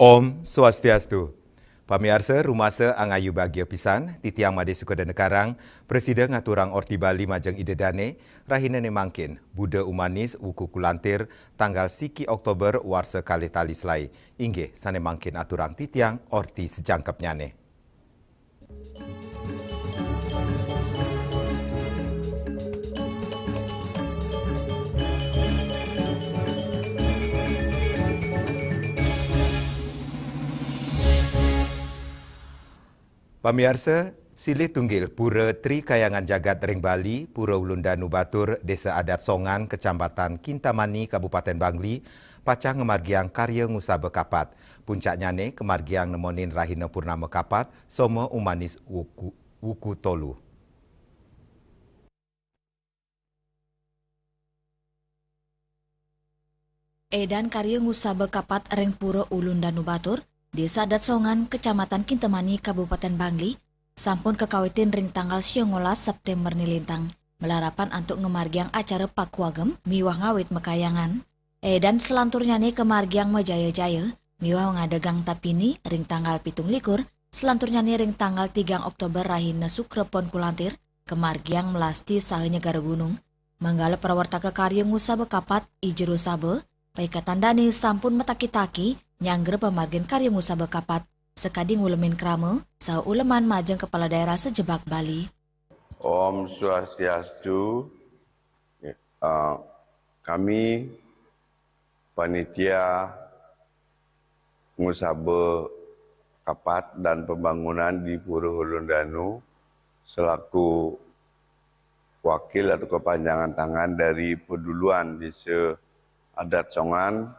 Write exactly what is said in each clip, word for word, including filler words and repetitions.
Om Swastiastu. Pamiarsa, rumasa angayu bagia pisan, titiang Made Sukadana Karang, prasida ngaturang orti Bali majeng Ida Dane, rahina ne mangkin, Buda Umanis wuku Kulantir, tanggal siki Oktober warsa kalih tali selai. Inggih, sane mangkin aturang titiang orti sajangkepnyane. Pamiarsa, silih tunggil Pura Tri Kahyangan Jagat ring Bali, Pura Ulun Danu Batur, Desa Adat Songan, Kecamatan Kintamani, Kabupaten Bangli, pacang ngamargiang karya ngusaba kapat. Puncaknyane kamargiang nemonin rahina purnama kapat, Soma Umanis wuku, wuku tolu. Edan karya ngusaba kapat ring Pura Ulun Danu Batur, Desa Adat Songan, Kecamatan Kintamani, Kabupaten Bangli, sampun kakawitin ring tanggal sia ngolas September nilintang, malarapan antuk ngamargiang acara pakuagem miwah ngawit makahyangan. Edan salanturnyane kamargiang majaya-jaya miwah ngadegang tapini ring tanggal pitung likur, salanturnyane ring tanggal tigang Oktober rahina Sukra Pon Kulantir, kamargiang melasti saha nyegara gunung. Manggala prawartaka karya ngusaba kapat, I Jero Saba, paiketan dane sampun mataki-taki nyanggra pamargin karya ngusaba kapat, sakadi ngulemin krama saha uleman majeng Kepala Daerah sajebag Bali. Om Swastiastu. Eh, kami panitia ngusaba kapat dan pembangunan di Pura Ulun Danu selaku wakil atau kepanjangan tangan dari Peduluan Desa Adat Songan,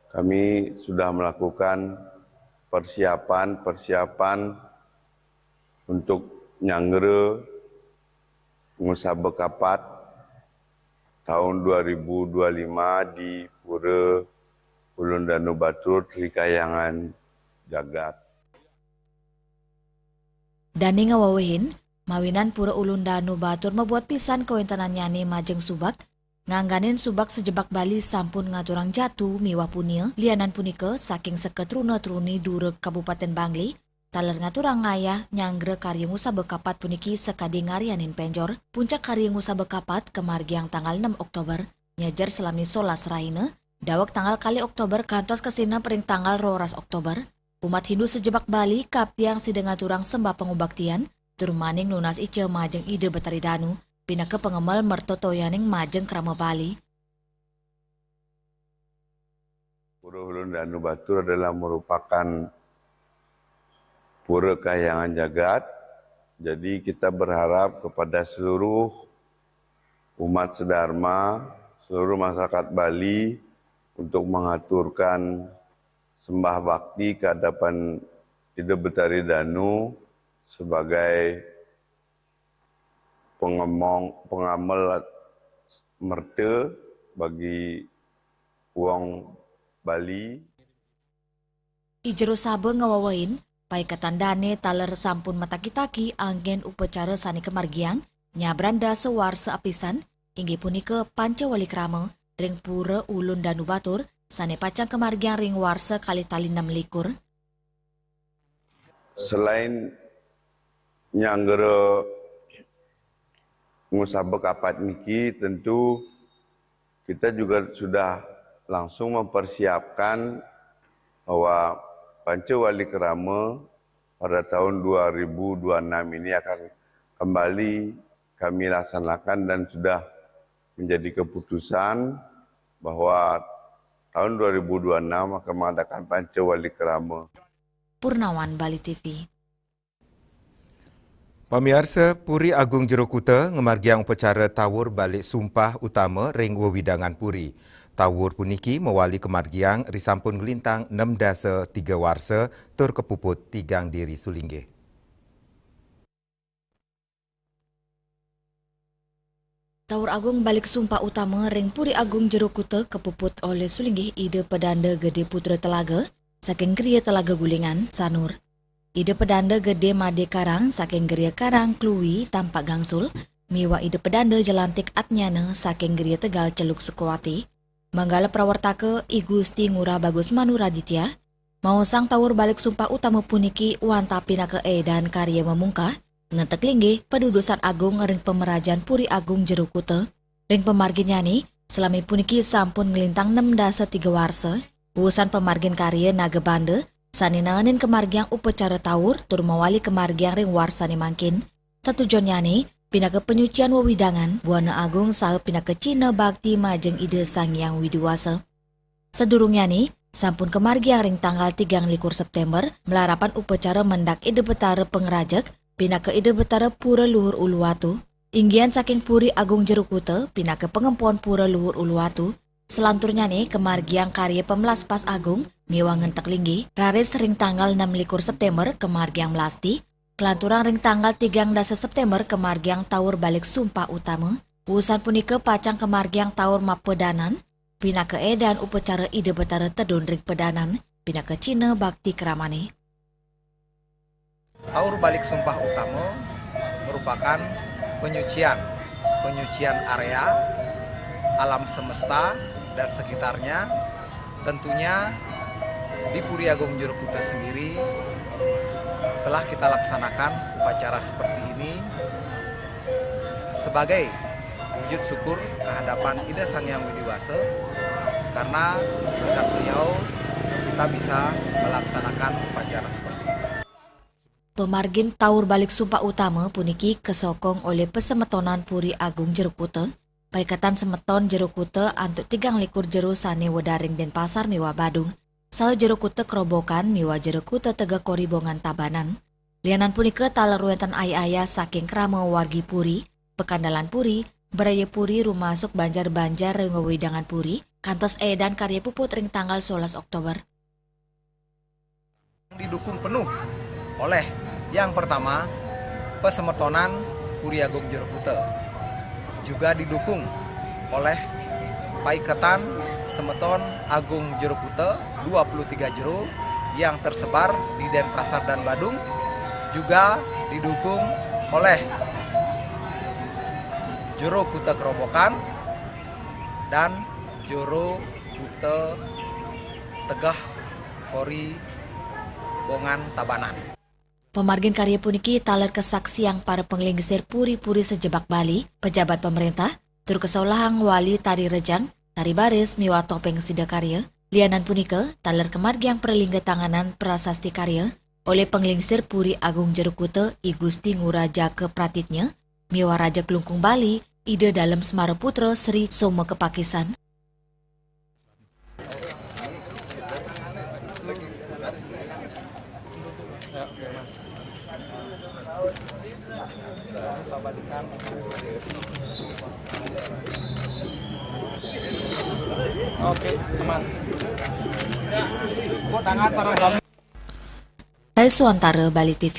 kami sudah melakukan persiapan-persiapan untuk nyanggra ngusaba kapat tahun dua ribu dua lima di Pura Ulun Danu Batur Tri Kahyangan Jagat. Dane ngawewehin, mawinan Pura Ulun Danu Batur mabuat pisan kawentenannyane majeng subak, ngangganin subak sajebag Bali sampun ngaturang jatu miwah punia, lianan punika saking seka truna-truni dura Kabupaten Bangli, taler ngaturang ngayah nyanggra karya ngusaba kapat puniki sakadi ngaryanin penjor. Puncak karya ngusaba kapat kamargiang tanggal enam Oktober, nyejer salami solas rahina, daweg tanggal kalih Oktober kantos kasinep ring tanggal roras Oktober. Umat Hindu sajebag Bali kaaptiang sida ngaturang sembah pangubaktian, tur maning nunas ica majeng Ida Betari Danu, pinaka pangemel merta toyaning majeng krama Bali. Pura Ulun Danu Batur adalah merupakan pura kahyangan jagat. Jadi kita berharap kepada seluruh umat sedharma, seluruh masyarakat Bali untuk mengaturkan sembah bakti ke hadapan Ida Betari Danu sebagai pengemong, pengamel merta bagi wong Bali. I Jero Saba ngawewehin, paiketan dane taler sampun mataki-taki anggen upacara sane kamargiang nyabran dasa warsa apisan, inggih punika Panca Wali Krama ring Pura Ulun Danu Batur sane pacang kamargiang ring warsa kalih tali nem likur. Selain nyanggra ngusaba kapat niki, tentu kita juga sudah langsung mempersiapkan bahwa Panca Wali Krama pada tahun dua ribu dua enam ini akan kembali kami laksanakan dan sudah menjadi keputusan bahwa tahun dua ribu dua enam akan mengadakan Panca Wali Krama. Purnawan, Bali T V. Pamiarsa, Puri Agung Jero Kuta ngamargiang upacara tawur balik sumpah utama ring wewidangan puri. Tawur puniki mawali kamargiang risampun nglintang nem dasa tiga warsa tur kapuput tigang diri sulinggih. Tawur Agung balik sumpah utama ring Puri Agung Jero Kuta kapuput olih sulinggih Ida Pedanda Gede Putra Telaga saking Griya Telaga Gulingan, Sanur. Ida Pedanda Gede Made Karang saking Griya Karang Klui, Tampak Gangsul, miwah Ida Pedanda Jelantik Atnyana saking Griya Tegal Celuk Sukawati. Manggala prawartaka I Gusti Ngurah Bagus Manu Raditya, Maosang taur balik sumpah utama puniki wantah pinaka edan karya mamungkah, ngentek linggih padudusan agung ring pamrajan Puri Agung Jero Kuta. Ring pamarginnyane, salami puniki sampun nglintang nem dasa tiga warsa, wusan pamargin karya Naga Banda, sane naenin kamargiang upacara taur tur mawali kamargiang ring warsane mangkin. Tetujonnyane pinaka panyucian wewidangan, buana agung saha pinaka cihna bakti majeng Ida Sang Hyang Widi Wasa. Sadurungnyané sampun kamargiang ring tanggal tigang likur Séptémber, malarapan upacara mendak Ida Betara pangrajeg pinaka Ida Betara Pura Luhur Uluwatu, inggihan saking Puri Agung Jero Kuta pinaka pangempon Pura Luhur Uluwatu. Salanturnyané kamargiang karya pamlaspas agung miwah ngentek linggih, raris ring tanggal enam likur Séptémber kamargiang melasti, kalanturang ring tanggal tigang dasa Séptémber kamargiang taur balik sumpah utama. Wusan punika pacang kamargiang taur mapedanan, pinaka edan upacara Ida Betara tedun ring pedanan, pinaka cihna bakti kramane. Taur balik sumpah utama merupakan penyucian, penyucian area, alam semesta dan sekitarnya. Tentunya di Puri Agung Jero Kuta sendiri telah kita laksanakan upacara seperti ini sebagai wujud syukur kehadapan Ida Sang Hyang Widi Wasa, karena berkat beliau kita bisa melaksanakan upacara seperti ini. Pamargin taur balik sumpah utama puniki kasokong olih pasemetonan Puri Agung Jero Kuta, paiketan semeton Jero Kuta antuk tigang likur jero sane wedaring Denpasar miwah Badung, saha Jero Kuta Kerobokan miwah Jero Kuta Tegeh Kori Bongan Tabanan. Lianan punika taler wenten ayah-ayah saking krama wargi Puri, Pekandalan Puri, Braya Puri rumasuk banjar-banjar ring wewidangan Puri, kantos edan karya puput ring tanggal solas Oktober. Didukung penuh oleh, yang pertama, pasemetonan Puri Agung Jero Kuta. Juga didukung oleh paiketan semeton Agung Jero Kuta dua puluh tiga jero yang tersebar di Denpasar dan Badung, juga didukung oleh Jero Kuta Kerobokan dan Jero Kuta Tegeh Kori Bongan Tabanan. Pamargin karya puniki taler kasaksiang para panglingsir puri-puri sajebag Bali, pejabat pamarentah, tur kasolahang wali tari rejang, tari baris miwah topeng sidakarya. Lianan punika, taler kamargiang pralingga tanganan prasasti karya olih panglingsir Puri Agung Jero Kuta I Gusti Ngurah Jaka Pratitnya miwah Raja Klungkung Bali, Ida Dalem Semara Putra Sri Soma Kepakisan. Oke, aman. Tepuk tangan sareng sami. Rai Suwantara, Bali T V.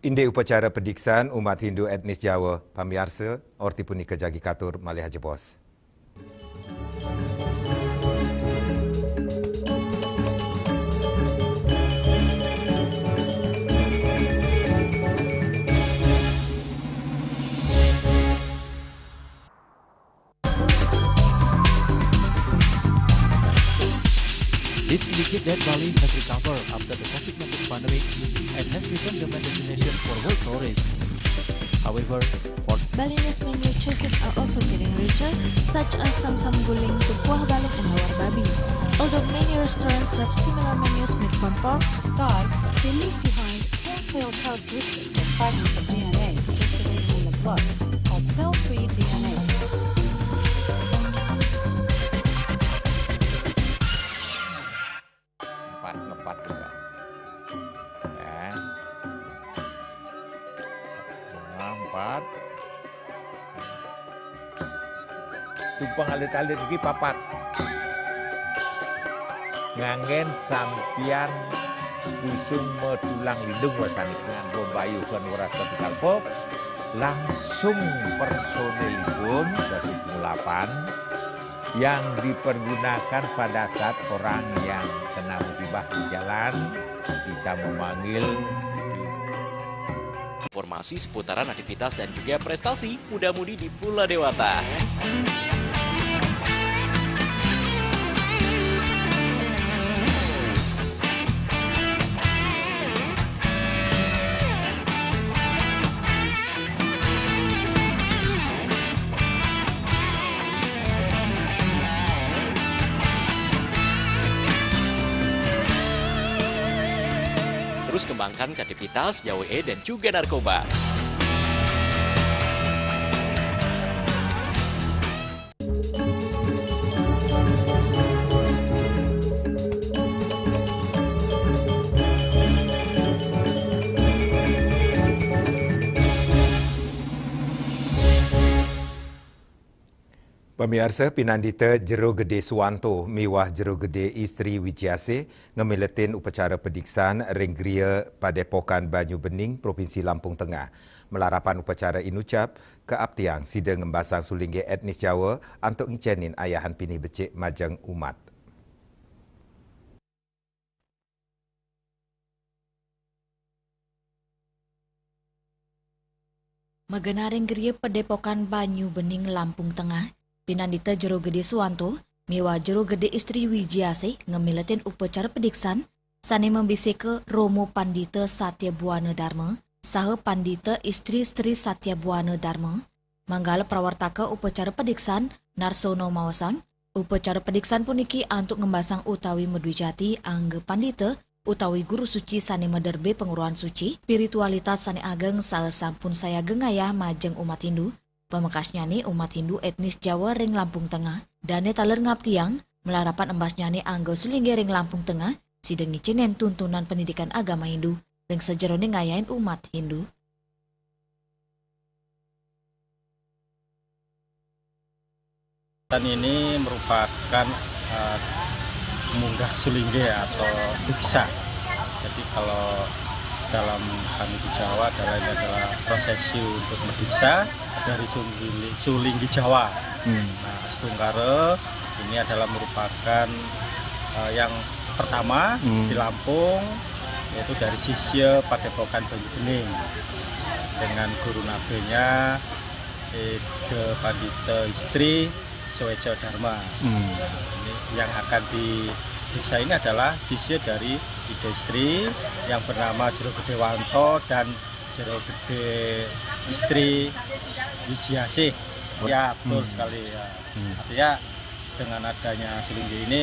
Indik upacara padiksan umat Hindu etnis Jawa, pamiarsa, orti punika jagi katur malih ajebos. This indicates that Bali has recovered after the COVID nineteen pandemic and has become the main destination for world tourists. However, for Balinese menu choices are also getting richer, such as samsam guling, tukuah baluk, and hawar babi. Although many restaurants serve similar menus made from pork, stall, they leave behind telltale characteristics of fragments of D N A circulating in the blood called cell-free D N A. Empat, ngepat juga. Ya. Bunga empat. Tumpeng alit-alit iki papat. Nganggen sampiyan kusuma tulang lindung wasani, nganggo mbayuhan weratan kalpa, langsung personilipun dadi pengulapan yang dipergunakan pada saat orang yang kena musibah di jalan, kita memanggil. Informasi seputaran aktivitas dan juga prestasi muda-mudi di Pulau Dewata. Kembangkan kreativitas, jauhi dan juga narkoba. Pamiarsa, Pinandita Jero Gede Suwanto miwah Jero Gede Istri Wijiasih ngemiletin upacara pediksan ring Griya Padepokan Banyu Bening, Provinsi Lampung Tengah. Malarapan upacara inucap, kaaptiang sida ngembasang sulinggih etnis Jawa antuk ngicenin ayahan pinih becik majeng umat. Magenaring Griya Padepokan Banyu Bening, Lampung Tengah, Pinandita Jero Gede Suwanto miwah Jero Gede Istri Wijiasih ngemiletin upacara pediksan sane mabisika Rama Pandita Satya Buana Darma saha Pandita Istri Sri Satya Buana Darma. Manggala prawartaka upacara pediksan Narsono maosang, upacara pediksan puniki antuk ngembasang utawi madwijati angga pandita utawi guru suci sane maderbe panguruhan suci, spiritualitas sane ageng saha sampun sayaga ngayah majeng umat Hindu. Pamekasnyane umat Hindu etnis Jawa ring Lampung Tengah, dane taler ngaptiang, malarapan embasnyane angga sulinggih ring Lampung Tengah, sida ngicenin tuntunan pendidikan agama Hindu ring sajeroning ngayahin umat Hindu. Dan ini merupakan eh, munggah sulinggih atau diksa. Jadi kalau dalam kami di Jawa adalah, ini adalah prosesi untuk mendiksa dari Sunggi-, Sulinggi Jawa. Nah, Astungkara ini adalah merupakan eh, yang pertama di Lampung, yaitu dari sisya Padepokan Banyu Bening dengan guru nabenya Ida Pandita Istri Suweca Dharma. Ini yang akan di desa ini adalah sisya dari Ida Istri yang bernama Jero Gede Wanto dan Jero Gede Istri Wijiasih. Ya, betul sekali ya. Artinya dengan adanya Sulinggih ini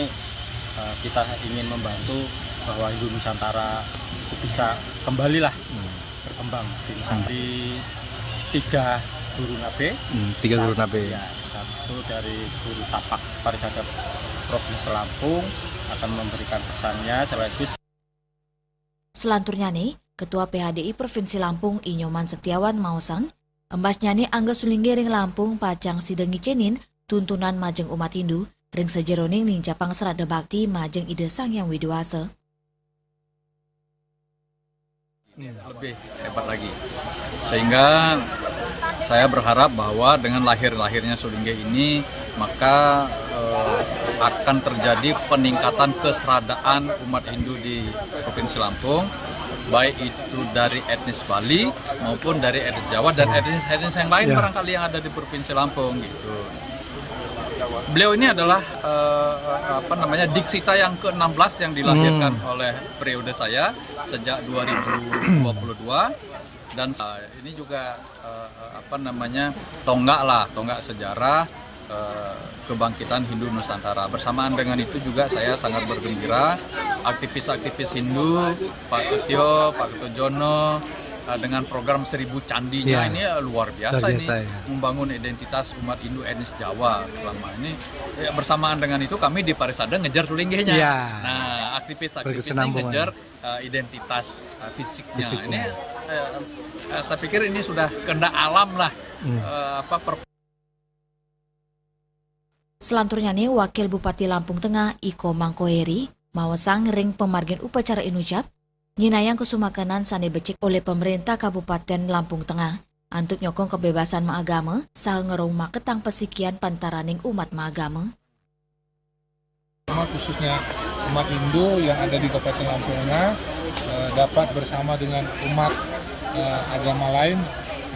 eh, kita ingin membantu bahwa Hindu Nusantara itu bisa kembalilah berkembang di Nusantara. Di tiga guru nabe. Hmm, tiga guru nabe. Ya, satu dari guru tapak paripada Provinsi Lampung akan memberikan pesannya sekaligus. Selanturnyane, Ketua P H D I Provinsi Lampung I Nyoman Setiawan maosang, embasnyane angga sulinggih ring Lampung pacang sida ngicenin tuntunan majeng umat Hindu ring sajeroning nincapang sraddha bakti majeng Ida Sang Hyang Widi Wasa. Lebih hebat lagi. Sehingga saya berharap bahwa dengan lahir-lahirnya Sulinggih ini, maka eh, akan terjadi peningkatan kesradaan umat Hindu di Provinsi Lampung, baik itu dari etnis Bali maupun dari etnis Jawa dan etnis-etnis yang lain ya, barangkali yang ada di Provinsi Lampung gitu. Beliau ini adalah eh, apa namanya, Diksita yang ke enam belas yang dilahirkan hmm, oleh periode saya sejak dua ribu dua puluh dua dan eh, ini juga eh, apa namanya, tonggak lah, tonggak sejarah eh, kebangkitan Hindu Nusantara. Bersamaan dengan itu juga saya sangat bergembira aktivis-aktivis Hindu, Pak Setio, Pak Kertojono, eh, dengan program Seribu Candinya ya, ini eh, luar biasa, luar biasa ini ya, membangun identitas umat Hindu etnis Jawa selama ini. Ya, bersamaan dengan itu kami di Parisada ngejar sulinggihnya. Ya. Nah, aktivis-aktivis ini ngejar uh, identitas uh, fisiknya. Fisiknya. Ini uh, uh, saya pikir ini sudah kehendak alam lah. Hmm. Uh, apa per- Selanturnyane, Wakil Bupati Lampung Tengah Iko Mangkoheri maosang ring pamargin upacara inucap, nyinayang kasumakenan sane becik olih pemerintah Kabupaten Lampung Tengah antuk nyokong kebebasan maagama saha ngrauh maketang pasikian pantaraning umat maagama. Khususnya umat Hindu yang ada di Kabupaten Lampung Tengah eh, dapat bersama dengan umat eh, agama lain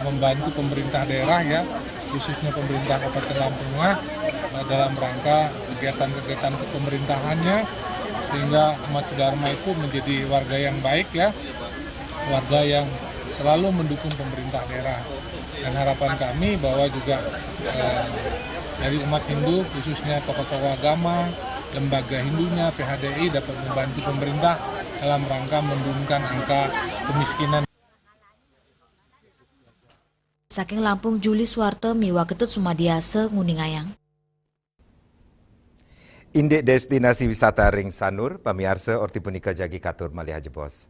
membantu pemerintah daerah ya, khususnya pemerintah Kabupaten Lampung Tengah eh, dalam rangka kegiatan-kegiatan kepemerintahannya, sehingga umat sedharma itu menjadi warga yang baik ya, warga yang selalu mendukung pemerintah daerah. Dan harapan kami bahwa juga eh, dari umat Hindu, khususnya tokoh-tokoh agama, lembaga Hindunya, P H D I dapat membantu pemerintah dalam rangka menurunkan angka kemiskinan. Saking Lampung, Juli Suwarte miwah Ketut Sumadiasa nguningayang. Indik destinasi wisata ring Sanur, pamiarsa, orti punika jagi katur malih ajebos.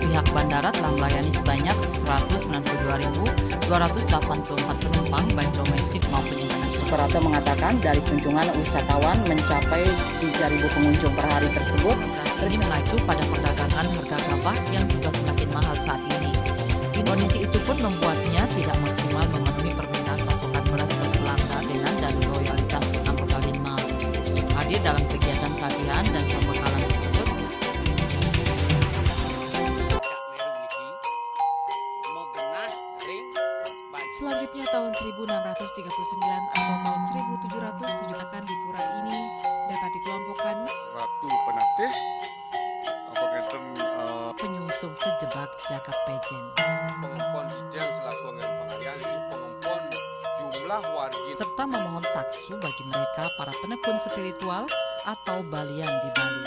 Pihak bandara telah melayani sebanyak seratus sembilan puluh dua ribu dua ratus delapan puluh empat penumpang, baik domestik maupun internasional. Suprapto mengatakan, dari kunjungan wisatawan mencapai tiga ribu pengunjung per hari tersebut, ini mengacu pada perdagangan harga gabah yang juga semakin mahal saat ini. Kondisi itu pun membuatnya tidak maksimal memenuhi permintaan pasokan beras berkelanjutan dan loyalitas anggota Linmas. Hadir dalam kegiatan pelatihan dan pembekalan tersebut. Selanjutnya, tahun seribu enam ratus tiga puluh sembilan atau tahun seribu tujuh ratus tujuh akan di pura ini dapat dikelompokkan. Ratu Penatih, apa ngeten, eh, Penyungsung sejebak jagat pejen. Pengempon Ijang selaku anggaran pengalihan, ini pengempon jumlah wargi. Serta memohon taksu bagi mereka para penekun spiritual atau balian di Bali.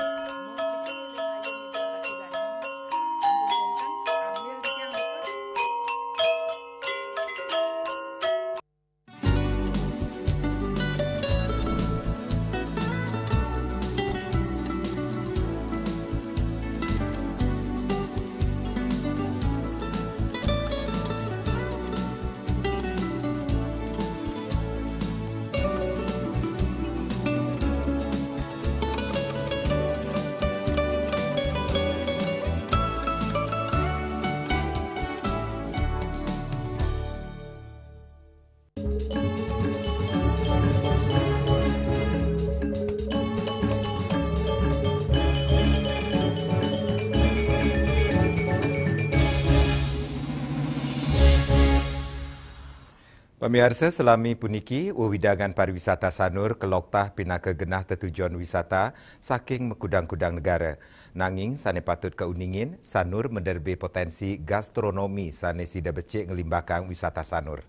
Pamiarsa, salami puniki wewidangan pariwisata Sanur kaloktah pinaka genah tetujon wisata saking makudang-kudang negara. Nanging sane patut kauningin, Sanur maderbe potensi gastronomi sane sida becik nglimbakang wisata Sanur.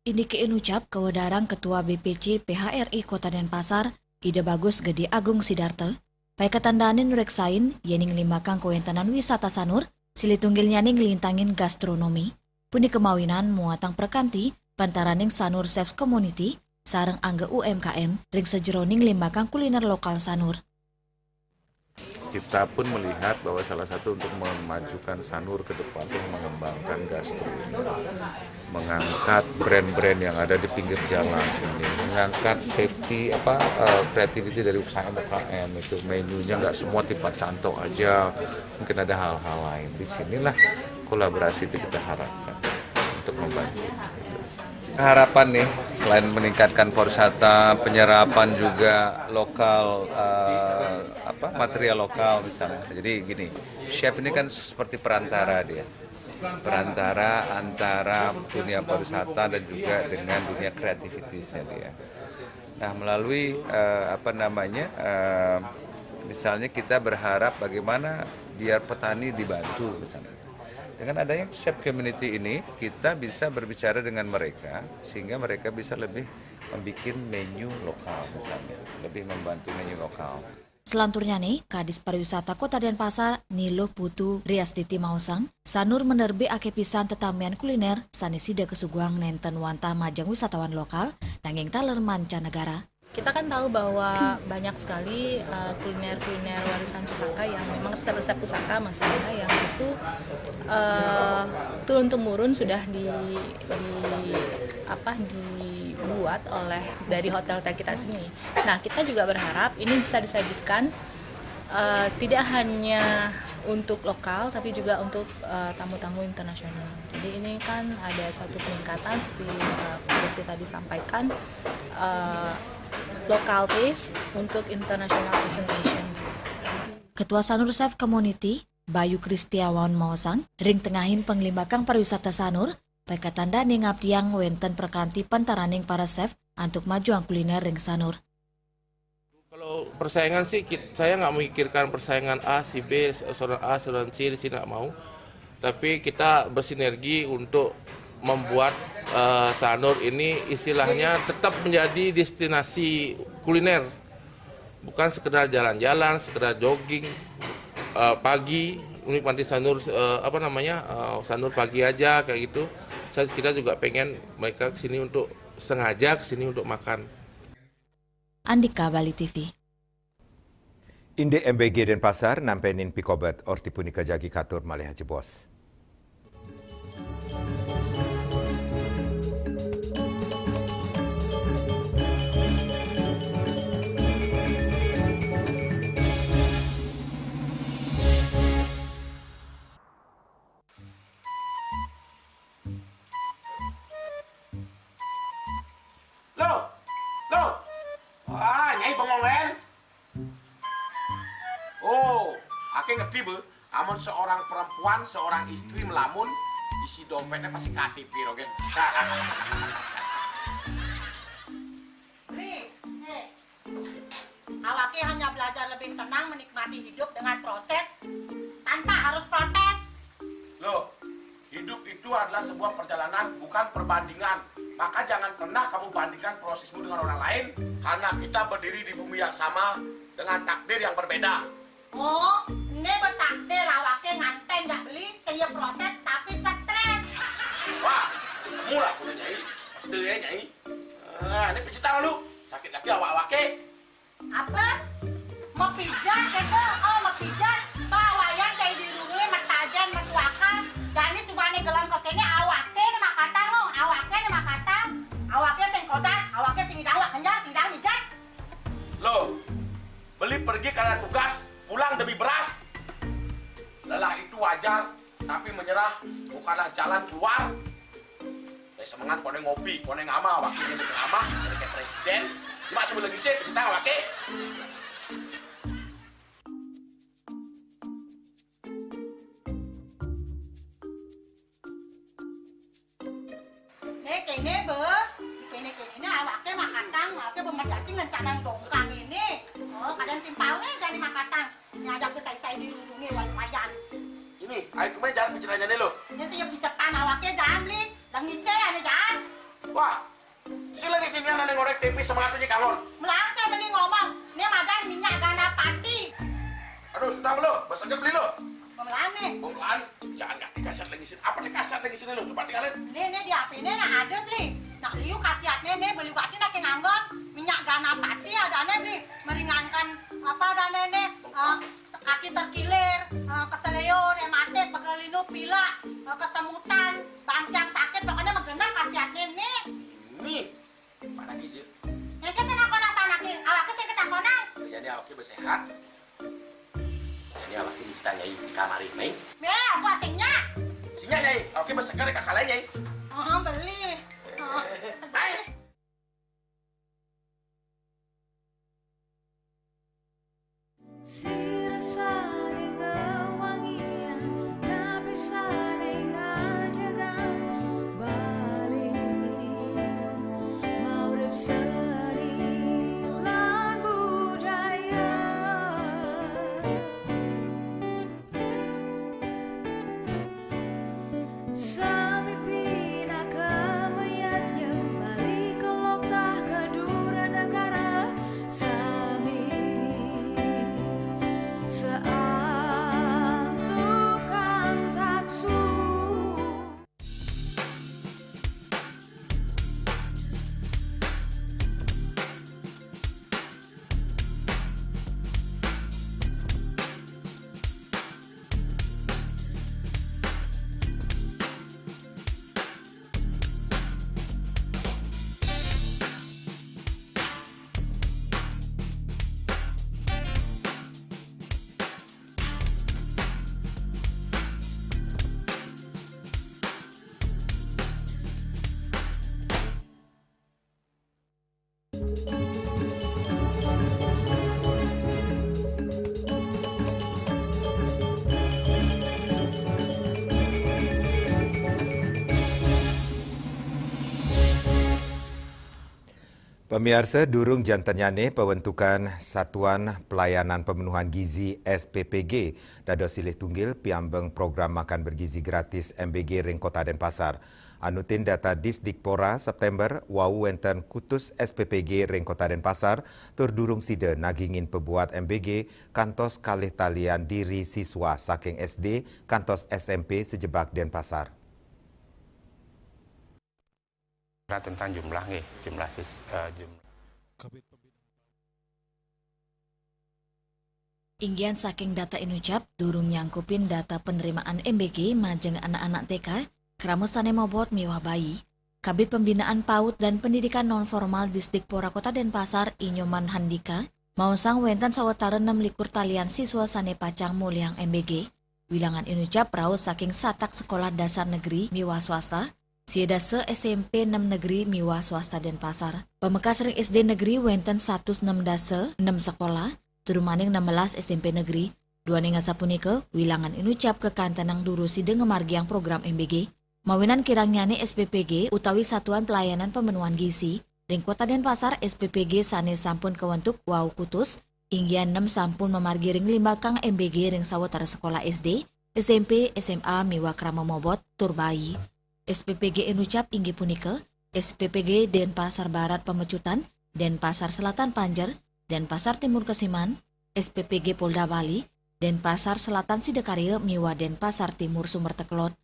Indike inucap kawedarang Ketua B P C P H R I Kota Denpasar, Ida Bagus Gede Agung Sidarta, paiketandane nureksain yening nglimbakang kawentenan wisata Sanur, silih tunggilnyane nglintangin gastronomi. Punika mawinan muatang prakanti pantaraning Sanur Chef Community sareng angga U M K M ring sajeroning nglimbakang kuliner lokal Sanur. Kita pun melihat bahwa salah satu untuk memajukan Sanur ke depan itu mengembangkan gastronomi, mengangkat brand-brand yang ada di pinggir jalan ini, mengangkat safety apa uh, creativity dari U K M U K M itu, menunya nggak semua tipat cantok aja, mungkin ada hal-hal lain. Di sinilah kolaborasi itu kita harapkan untuk membantu. Harapan nih, selain meningkatkan pariwisata, penyerapan juga lokal uh, apa material lokal misalnya. Jadi gini, chef ini kan seperti perantara dia, perantara antara dunia pariwisata dan juga dengan dunia kreativitasnya dia. Nah, melalui uh, apa namanya, uh, misalnya kita berharap bagaimana biar petani dibantu misalnya. Dengan adanya chef community ini, kita bisa berbicara dengan mereka sehingga mereka bisa lebih membuat menu lokal misalnya, lebih membantu menu lokal. Selanturnya nih, Kadis Pariwisata Kota Denpasar, Niluh Putu Riastiti maosang, Sanur manerbe akeh pisan tetamian kuliner sane sida kasuguhang nenten wantah majeng wisatawan lokal, nanging taler mancanegara. Kita kan tahu bahwa banyak sekali uh, kuliner-kuliner warisan pusaka yang memang resep-resep pusaka maksudnya yang itu uh, turun temurun sudah di, di apa dibuat oleh dari hotel-hotel kita sini. Nah, kita juga berharap ini bisa disajikan uh, tidak hanya untuk lokal tapi juga untuk uh, tamu-tamu internasional. Jadi ini kan ada suatu peningkatan seperti uh, Pak Gusti tadi sampaikan uh, local taste untuk international presentation. Ketua Sanur Chef Community, Bayu Kristiawan maosang, ring tengahin panglimbakang pariwisata Sanur, paikatan dane ngabdiang wenten prakanti pantaraning para chef antuk majuang kuliner ring Sanur. Kalau persaingan sih, kit-, saya nggak memikirkan persaingan A, si B, saudara A, saudara C di sini nggak mau. Tapi kita bersinergi untuk membuat, eh, Sanur ini istilahnya tetap menjadi destinasi kuliner. Bukan sekedar jalan-jalan, sekedar jogging, eh, pagi, menikmati Sanur, eh, apa namanya, eh, Sanur pagi aja kayak gitu. Saya, kita juga pengen mereka kesini untuk, sengaja kesini untuk makan. Andika, Bali T V. Indik M B G Denpasar nampenin pikobet, orti punika jagi katur malih ajebos. Loh, loh. Wah, Nyai bengong, Len. Oh, ake ngerti, Bu. Amun seorang perempuan, seorang istri melamun, isi dompetnya pasti K T P, Rogen. Beli, eh, awake hanya belajar lebih tenang menikmati hidup dengan proses tanpa harus protes. Loh, hidup itu adalah sebuah perjalanan, bukan perbandingan. Maka jangan pernah kamu bandingkan prosesmu dengan orang lain, karena kita berdiri di bumi yang sama dengan takdir yang berbeda. Oh, ini bertakdir awake nganten jak beli, saya proses tapi stres. Wah, semula punya Nyai. Betul ya, Nyai. Ah, ini pijit tangan lu. Sakit lagi awak-awake. Apa? Mapijat kata? Oh, mapijat. Pak, wayan cai dirungi, matajen, matuakan. Jani cubane gelem ke kene, awake ne makatang, oh. Awake ne makatang. Awake sing kodak, awake sing idang, wak kenjal, sing idang mijat. Loh, beli pergi karena tugas, pulang demi beras. Lelah itu wajar, tapi menyerah bukanlah jalan keluar. Eh, semangat, kono ngopi, kono ngamal, wakilnya berceramah, jadi kayak presiden. Cuma sebelum lagi sih, kita wakil. Nih, kene, Be. Kene, kene, nih, awake makatang, awake bemedati ngencanang dongkang ini. Oh, kadang timpalnya jani makatang. Ngajak besai-sai di lubunge wayan. Ini, ayo kemana jalan pikirannya nih lo? Ya, saya picetan awake jangan beli. Lah ngise ane jangan. Wah, si lagi gini ane ngorek tempe semangat aja kangon. Melang saya beli ngomong, ini madan minyak gana pati. Aduh, sudah lo, besok beli lo. Pemelan nih. Pemelan, jangan nggak dikasat lagi sini. Apa dikasat lagi sini lo? Coba tinggalin. Nih, nih di H P ini nah ada beli. Nak liu khasiatnya nih beli batin lagi nganggon. Minyak gana pati ada nih beli. Meringankan apa ada nih, nih, eh, kaki terkilir, eh, keseleo, rematik, pegelinu, pilek, eh, kesemutan, bangkiang sakit, pokoknya mah genep khasiatnya nih. Nih, mana gijil? Nyai ke sana kona tanaki, awake sing ketakonan. Jadi awake bersehat. Jadi awake bisa nyai di kamar ini. Nih, aku asingnya. Singnya nyai, awake berseger kakak lain nyai. Oh, beli. Oh. Hai. Sira saling ngewangian, napi saling ngajegan, Bali maurip seni lan budaya. Sami pinaka mayadnya, Bali kelok tah ka dura negara. Sami Pamiarsa, durung jantennyane pawentukan Satuan Pelayanan Pemenuhan Gizi, S P P G, dados silih tunggil piambeng program makan bergizi gratis M B G ring Kota Denpasar. Anutin data Disdikpora, September wau wenten kutus S P P G ring Kota Denpasar, tur durung sida nagingin pebuat M B G kantos kalih talian diri siswa saking S D kantos S M P sejebak Denpasar. Tentang jumlah nggih, jumlah sis, eh, jumlah. Inggihan saking data inucap, durung nyangkupin data penerimaan M B G majeng anak-anak T K, krama sane mobot miwah bayi. Kabid Pembinaan PAUD dan Pendidikan Nonformal Disdikpora Kota Denpasar, I Nyoman Handika, maosang wenten sawatara enam likur talian siswa sane pacang mulihang M B G. Wilangan inucap raos saking satak sekolah dasar negeri miwah swasta, sia dasa S M P nem negeri miwah swasta Denpasar. Pamekas ring S D negeri wenten satus nem dasa nem sekolah, tur maning nem belas S M P negeri. Duaning asapunika, wilangan inucap kakantenang durus sida ngamargiang program M B G. Mawinan kirangnyane S P P G utawi Satuan Pelayanan Pemenuhan Gizi ring Kota Denpasar, S P P G sane sampun kawentuk wau kutus, inggihan nem sampun mamargi ring limbakang M B G ring sawatara sekolah S D, S M P, S M A miwah krama mobot tur bayi. S P P G inucap inggih punika, S P P G Denpasar Barat Pamecutan, Denpasar Selatan Panjer, Denpasar Timur Kesiman, S P P G Polda Bali, Denpasar Selatan Sidakarya miwah Denpasar Timur Sumerta Kelod.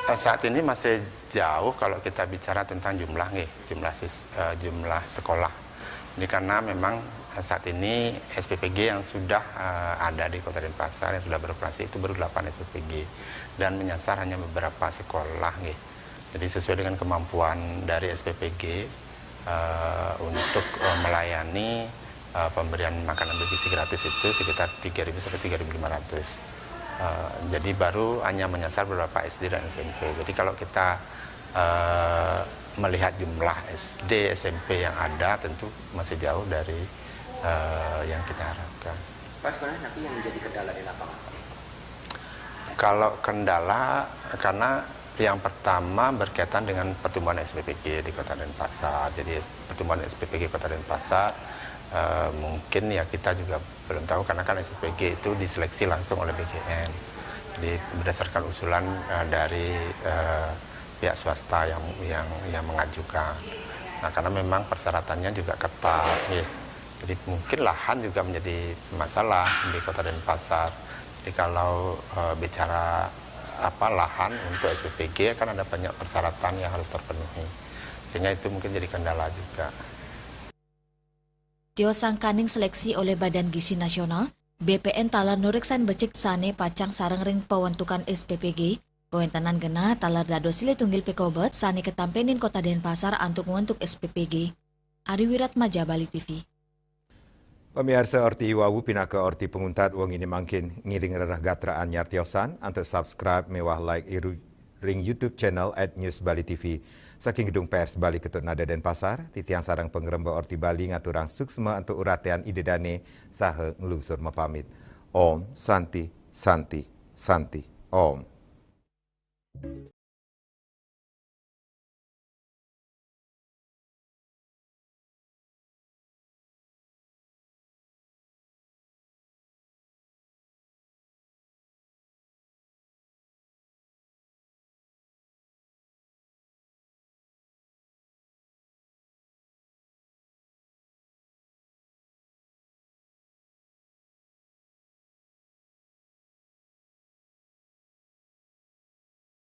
Eh, saat ini masih jauh kalau kita bicara tentang jumlah nggih, jumlah sis, eh, jumlah sekolah. Ini karena memang, eh, saat ini S P P G yang sudah, eh, ada di Kota Denpasar yang sudah beroperasi itu baru delapan S P P G dan menyasar hanya beberapa sekolah nggih. Jadi sesuai dengan kemampuan dari S P P G, eh, untuk, eh, melayani, eh, pemberian makanan bergizi gratis itu sekitar tiga ribu sampai tiga ribu lima ratus. Eh, jadi baru hanya menyasar beberapa S D dan S M P. Jadi kalau kita, eh, melihat jumlah S D, S M P yang ada, tentu masih jauh dari, eh, yang kita harapkan. Pak, sebenarnya nanti yang menjadi kendala di lapangan, Pak? Kalau kendala, karena yang pertama berkaitan dengan pertumbuhan S P P G di Kota Denpasar. Jadi pertumbuhan S P P G Kota Denpasar, eh, mungkin ya kita juga belum tahu karena kan S P P G itu diseleksi langsung oleh B G N. Jadi berdasarkan usulan, eh, dari, eh, pihak swasta yang yang yang mengajukan. Nah, karena memang persyaratannya juga ketat, ya. Jadi mungkin lahan juga menjadi masalah di Kota Denpasar. Jadi kalau, eh, bicara apa lahan untuk S P P G kan ada banyak persyaratan yang harus terpenuhi. Sehingga itu mungkin jadi kendala juga. Tiosan kaning seleksi olih Badan Gizi Nasional, B P N taler nureksan becik sane pacang sareng ring pawentukan S P P G. Kawentenan genah taler dados silih tunggil pikobet sane katampenin Kota Denpasar antuk ngwentuk S P P G. Ari Wiratmaja, Bali T V. Pamiarsa, orti wau pinaka orti panguntat wengi ne mangkin. Ngiring rereh gatra anyar tiosan antuk subscribe miwah like iru ring YouTube channel at News Bali T V. Saking Gedung Pers Bali Ketut Nada Denpasar, titiang sareng pangremba Orti Bali ngaturang suksma antuk uratian Ida Dane saha nglungsur mapamit. Om Santi, Santi, Santi, Om.